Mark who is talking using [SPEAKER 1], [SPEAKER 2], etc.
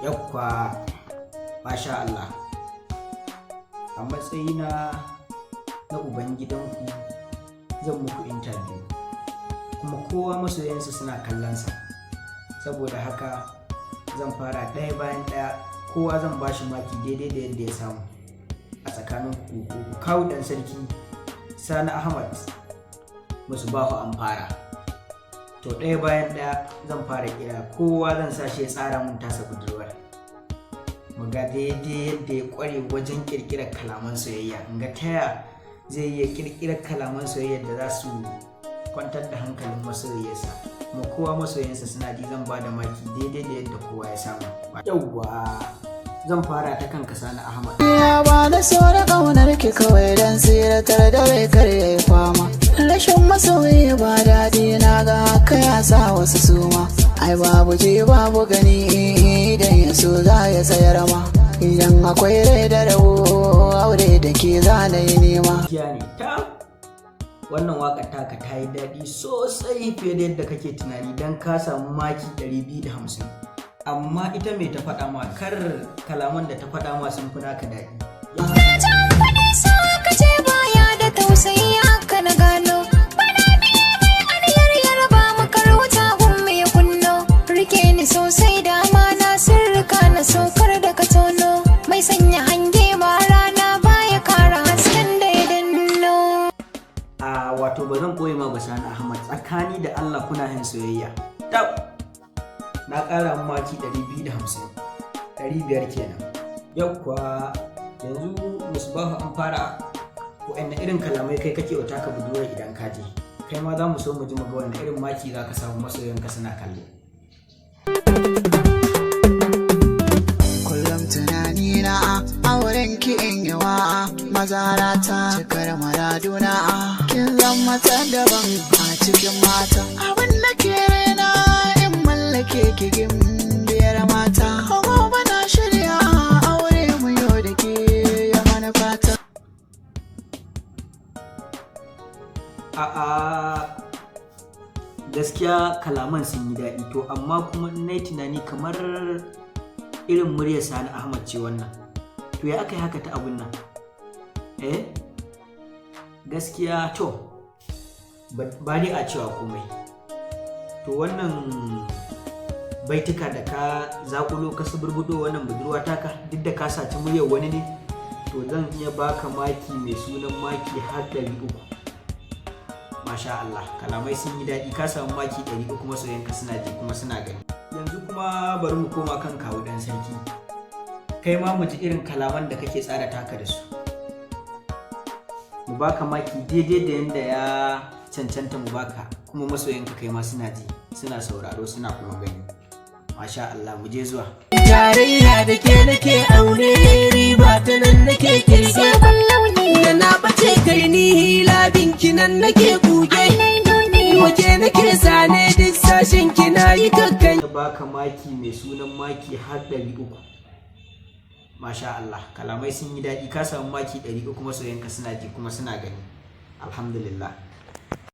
[SPEAKER 1] Yakwa, masha Allah. A matsayina na ubangidanku, zan muku interview, kuma kowa masoyansa suna kallonsa. Saboda haka zan fara ɗaya bayan ɗaya, kowa zan ba shi maki daidai da yadda ya samu a tsakanin ku. Kawu ɗan sarki, Sani Ahmad, Musubahu, an fara. To, ɗaya bayan ɗaya zan fara kira kowa, zan sa shi ya tsara mun tasa budurwar, mu ga daidai yadda ya ƙware wajen ƙirƙirar kalaman soyayya, in ga taya zai iya ƙirƙirar kalaman soyayya da za su kwantar da hankalin masoyiyarsa, kuma kowa masoyansa suna ji. Zan ba da maki daidai da yadda kowa ya samu. Yauwa, zan fara ta kanka, Sani Ahmad.
[SPEAKER 2] Ya ba da so da ƙaunar ki kawai don tsiratar da rai kar ya yi fama. Rashin masoyi ba daɗi, na ga haka ya sa wasu suma. Ai babu ji babu gani, idan ya so za ya tsayar ma. Idan akwai rai da rabo, aure da ke za na yi nema.
[SPEAKER 1] Gaskiya ne ta wannan waƙar taka ta yi daɗi sosai fiye da yadda kake tunani, don ka samu maki 250. Amma ita mai ta faɗa ma, kar kalaman da ta faɗa ma sun fi naka daɗi.
[SPEAKER 3] Faɗi sa ka ce baya da tausayi, haka na gano. Bana biye mai aniyar yarba makar wuta gun ya kunno. Rike ni sosai da amana, sirrika na saukar da ka tono. Mai sanya hange ma rana baya kara hasken da ya danno.
[SPEAKER 1] A wato ba zan koyi ma ba, Sani Ahmad, tsakani da Allah kuna yin soyayya. Tab, na ƙara maki 250, 500 kenan. Yau kuwa yanzu Musbahu, an fara, wa'anne irin kalamai kai kake wa taka budurwar idan ka je? Kai ma za mu so mu ji, mu ga wanne irin maki za ka samu, masoyanka suna kallo.
[SPEAKER 2] Kullum tunani na auren ki in yi wa mazarata, cikar maraduna, kin zama ta daban a cikin mata. Abin da ke raina in mallake ki, biyar mata. Gobe na shirya aure mu yau da ke ya manufata.
[SPEAKER 1] A'a, gaskiya kalaman sun yi daɗi. To, amma kuma na yi tunani kamar irin muryar Sani Ahmad ce wannan. To, ya aka yi haka ta abun nan? Eh, gaskiya to ba dai a cewa komai. To, wannan baituka da ka zakulo ka suburbudo wannan budurwa taka, duk da ka saci muryar wani ne, to zan iya baka maki mai sunan maki har 300. Masha Allah, kalamai sun yi daɗi, ka samu maki 300, masoyanka suna ji kuma suna gani. Yanzu kuma bari mu koma kan kawu ɗan sarki. Kai ma mu ji irin kalaman da kake tsara taka da su. Mu baka maki daidai da yanda ya cancanta mu baka, kuma masoyanka kai ma suna ji, suna sauraro, suna kuma gani. Masha Allah, mu je zuwa.
[SPEAKER 4] Tarayya da ke nake aure, riba ta nan nake kirge.
[SPEAKER 3] Sabon launi.
[SPEAKER 4] Da na bace kai ni hila, binki nan nake kuge. Waje nake zane duk sashen ki na yi kakkan.
[SPEAKER 1] Ya baka maki mai sunan maki har 300. Masha Allah, kalamai sun yi daɗi, ka samu maki 300, masoyanka suna ji kuma suna gani. Alhamdulillah.